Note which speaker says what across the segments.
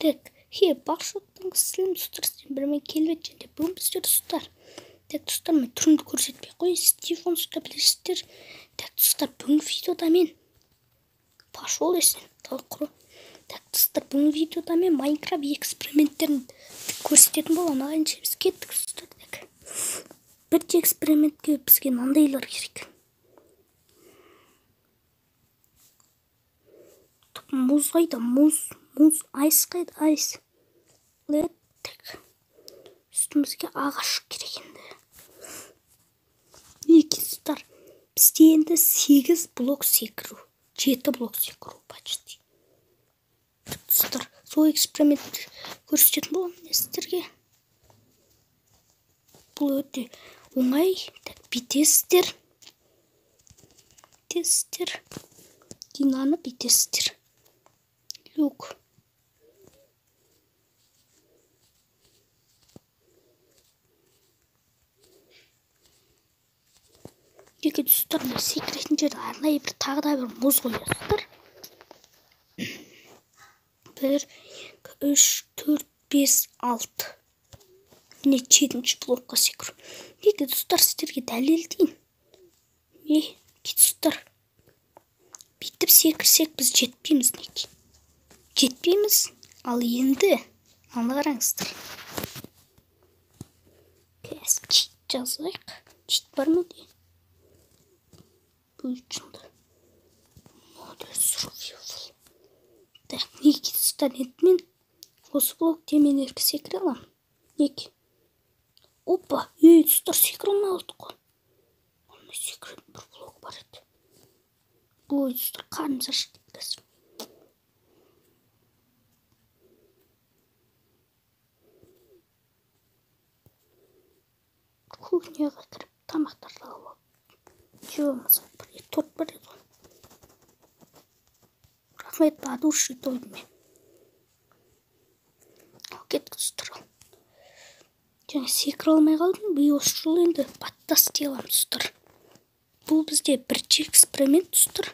Speaker 1: Так, хе, баршаңызға сәлем достар, сіздермен келбет және бүгін біздер достар. Так, достар, мен түрімді көрсетпей қой, Стивен ұста білесіздер. Так, достар, бүгінгі видеода мен пошел есен, талқыру. Так, достар, бүгінгі видеода мен Майнкрафт эксперименттерін көрсететін боламын. Ағайын, біз кеттік, достар. Так, бірінші экспериментке бізге мынандайлар керек. Мұз қайда? Мұз, мұз, айс қайда? Айс. Так, үстімізге ағаш керек енді. Мінекей, достар, бізде енді 8 блок секіру, 7 блок секіру почти. Достар, сол эксперимент көрсететін боламын сіздерге. Бұл өте оңай. Так, бүйтесіздер, бүйтесіздер, динаны бүйтесіздер. Люк. Екі достар, мына секіретін жерде арнайы бір тағы да бір мұз қоясыздар. 1, 2, 3, 4, 5, 6. Міне 7-ші блокқа секіру. Неге достар, сіздерге дәлелдейін. Не, достар, бүйтіп секірсек біз жетпейміз неге? Жетпейміз. Ал енді аны қараңыздар. Қазір чит жазайық. Чит бар ма де? Бұл шынды. Так, неге достар, енді мен осы блокте мен еркі секіре аламын. Неге? Опа, ей, достар, секіре алмай қалдық қой. Ана секіретін бір блок бар еді. Ой, достар, қарным ашып кетті қазір. Кухняға кіріп тамақтарды алып алып. Жеп алмасақ, бір торт бар еді ғой. Рахмет, по души тойдым мен. Ал кеттік, достар. Жаңа секіре алмай қалдым. Биыл осы жолы енді баттас істей аламын, достар. Бұл бізде бірінші эксперимент, достар.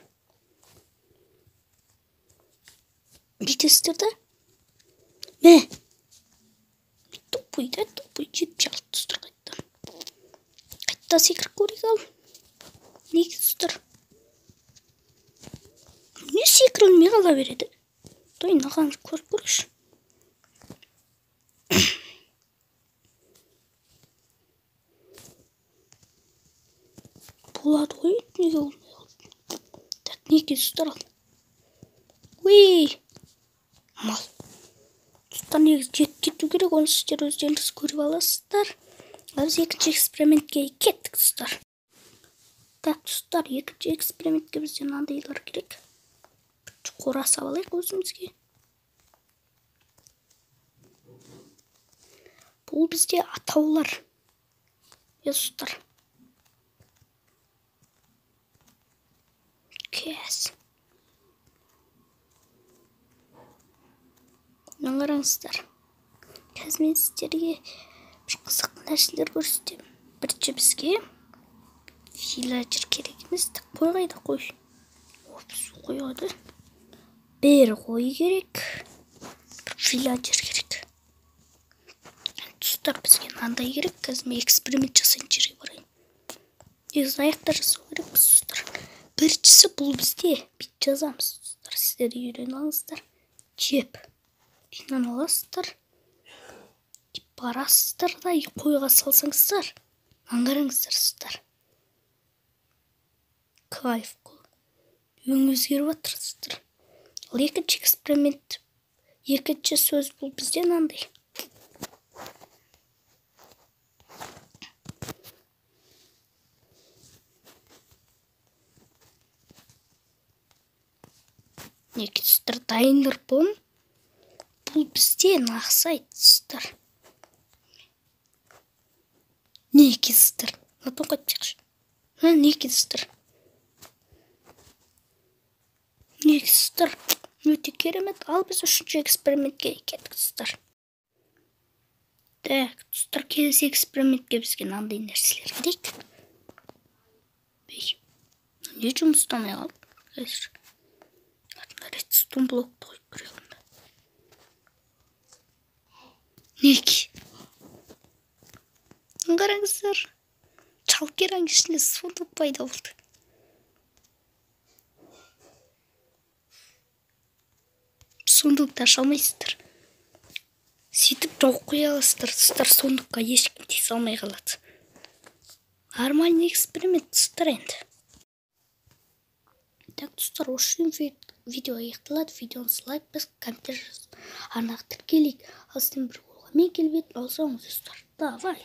Speaker 1: Бүйтесіздер да? Мә! Тупой да, тупой жетпей қалды, достар, қайтадан. Қайтадан секіріп көрейік ал. Неге, достар? Не секіре алмай қала береді? Той, мынаған көріп көрейікші. Болады ғой, неге болмай қалды? Так, неге, достар, ал. Уй! Мал. Достар, негізі жетіп кету керек, оны сіздер өздеріңіз көріп аласыздар. Ал біз екінші экспериментке кеттік, достар. Так, достар, екінші экспериментке бізде мынандайлар керек. Қора салып алайық өзімізге. Бұл бізде атаулар. Е, достар. Кәс. Мына қараңыздар. Қазір мен сіздерге бір қызық нәрселер көрсетемін. Бірінші бізге виllager керек емес. Қой қайда, қой? Опс, қой қайда? Бір қой керек. Бір виllager керек. Достар, бізге мынандай керек. Қазір мен эксперимент жасайтын жерге барайын. Негізі аяқта жасау керек, достар. Біріншісі бұл бізде бүйтіп жазамыз, достар. Сіздер үйрене алыңыздар. Жеп. Динаны аласыздар. Деп барасыздар да қойға салсаңыздар. Мынаны қараңыздар, достар. Кайф қой. Өң өзгеріп жатыр, достар. Ал екінші эксперимент, екінші сөз бұл бізде мынандай. Неге, достар, дайындыр бон. Бұл бізде нақсайды, достар. Неге, достар? Мына қайтып шықшы. Неге, достар? Неге, достар? Өте керемет. Ал біз үшінші экспериментке кеттік, достар. Так, достар, келесі экспериментке бізге мынандай нәрселер керек. Ей, не жұмыс істемей қалды? Қазір. Редстон блокты қойып көрейік онда. Неге? Қараңыздар, шалкераның ішінде сундук пайда болды. Сундукты аша алмайсыздар. Сөйтіп жауып қоя аласыздар. Достар, сундукқа ешкім тиісе алмай қалады. Нормальный эксперимент, достар, енді. Так, достар, осы видео аяқталады. Видеоны лайк басып, комментарий жазып, арнаға тіркелейік. Ал сізден бір болған мен Келбет. Алсаңыз, достар, давай.